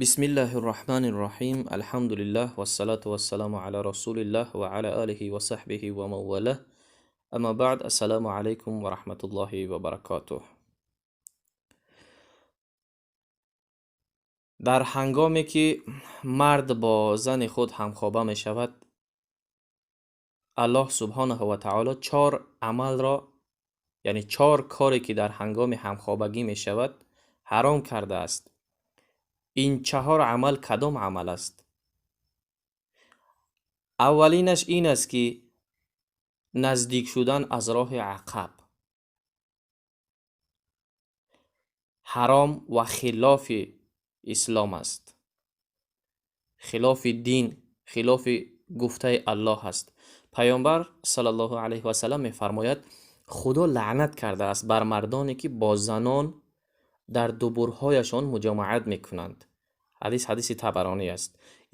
Бисмиллаҳи рраҳмани рраҳим. Алҳамдулиллаҳ вассалату вассаламу ала расулиллаҳ ва ала алиҳи ва саҳбиҳи ва ман валаҳ. Амма баъд, ассалому алайкум ва раҳматуллоҳи ва баракотуҳ. Дар ҳангоме ки мард бо зани худ ҳамхоба мешавад, Аллоҳ субҳонаҳу ва таоло чор амалро, яъне чор коре ки дар ҳангоми ҳамхобагӣ мешавад, ҳаром кардааст. Ин чаҳор амал кадом амал аст? Аввалинаш ин аст, ки наздик шудан аз роҳи ақаб ҳаром ва хилофи ислом аст, хилофи дин, хилофи гуфтаи Аллоҳ аст. Паёмбар саллаллоҳу алайҳи васаллам мефармояд: Худо лаънат кардааст бар мардоне ки бо занон дар дубурҳояшон муҷомаат мекунанд. Ҳадис ҳадиси Табаронӣ аст.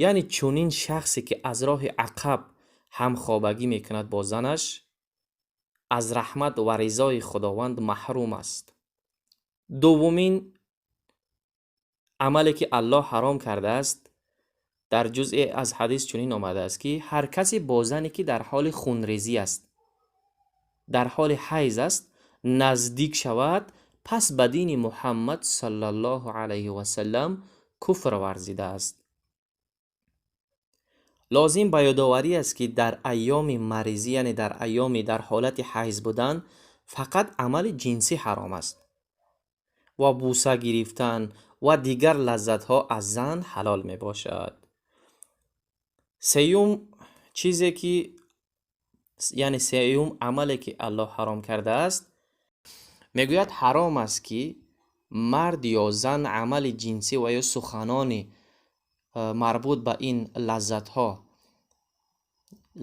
Яъне чунин шахсе ки аз роҳи ақаб ҳамхобагӣ мекунад бо занаш, аз раҳмат ва ризои Худованд маҳрум аст. Дуввумин амале ки Аллоҳ ҳаром кардааст, дар ҷузъе аз ҳадис чунин омадааст, ки ҳар касе бо зане ки дар ҳоли хунрезӣ аст, дар ҳоли ҳайз аст, наздик шавад, пас ба дини Муҳаммад саллаллоҳу алайҳи васаллам куфр варзидааст. Лозим ба ёдоварӣ аст, ки дар айёми маризӣ, яъне дар айёми дар ҳолати ҳайз будан, фақат амали ҷинсӣ ҳаром аст ва бӯса гирифтан ва дигар лаззатҳо аз зан ҳалол мебошад. Сеюм чизе ки, яъне сеюм амале ки Аллоҳ ҳаром кардааст, мегӯяд ҳаром аст, ки мард ё зан амали ҷинсӣ ва ё суханони марбут ба ин лаззатҳо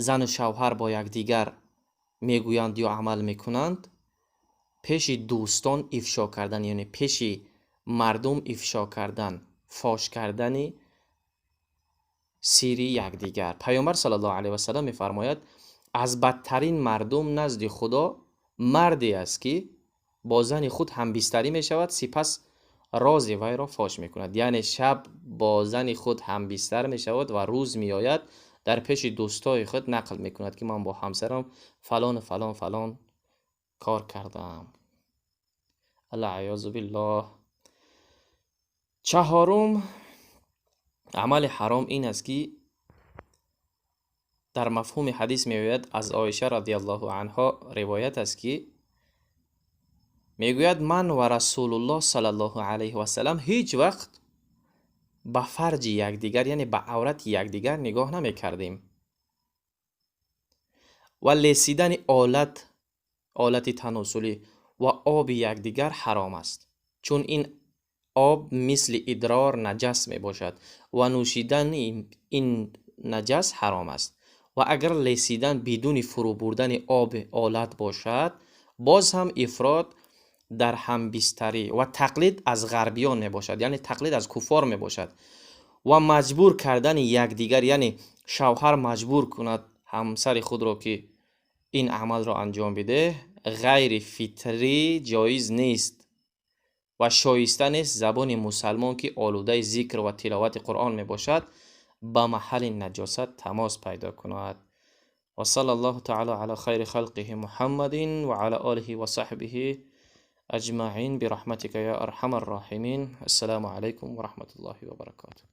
зану шавҳар бо якдигар мегӯянд ё амал мекунанд, пеши дӯстон ифшо кардан, яъне пеши мардум ифшо кардан, фош кардани сири якдигар. Паёмбар саллаллоҳу алайҳи васаллам мефармояд: аз бадтарин мардум назди Худо марде аст, ки бо зани худ ҳамбистарӣ мешавад, сипас рози вайро фош мекунад. Яъне шаб бо зани худ ҳамбистар мешавад ва рӯз меояд, дар пеши дӯстои худ нақл мекунад, ки ман бо ҳамсарам фалону фалон фалон кор кардаам. Аллаъёзу биллоҳ. Чаҳорум амали ҳаром ин аст, ки дар мафҳуми ҳадис меояд, аз Оиша радиаллоҳу анҳо ривоят аст, ки мегӯяд: ман ва Расулуллоҳ саллаллоҳу алайҳи васаллам ҳеҷ вақт ба фарҷи якдигар, яъне ба аврати якдигар нигоҳ намекардем ва лесидани олати таносулӣ ва оби якдигар ҳаром аст, чун ин об мисли идрор наҷас мебошад ва нӯшидани ин наҷас ҳаром аст. Ва агар лесидан бидуни фурӯ бурдани оби олат бошад, боз ҳам ифрот дар ҳамбистарӣ ва тақлид аз ғарбиён мебошад, яъне тақлид аз куффор мебошад ва маҷбур кардани якдигар, яъне шавҳар маҷбур кунад ҳамсари худро, ки ин амалро анҷом бидеҳ, ғайри фитрӣ ҷоиз нест ва шоиста нест забони мусалмон, ки олудаи зикр ва тиловати Қуръон мебошад, ба маҳалли наҷосат тамос пайдо кунад. Ва саллаллоҳу таъала ала хайри халқиҳи Муҳаммадин ва ала олиҳи ва саҳбиҳи аҷмаин бираҳматика я арҳамар роҳимин. Ассалому алайкум ва раҳматуллоҳи ва баракотуҳ.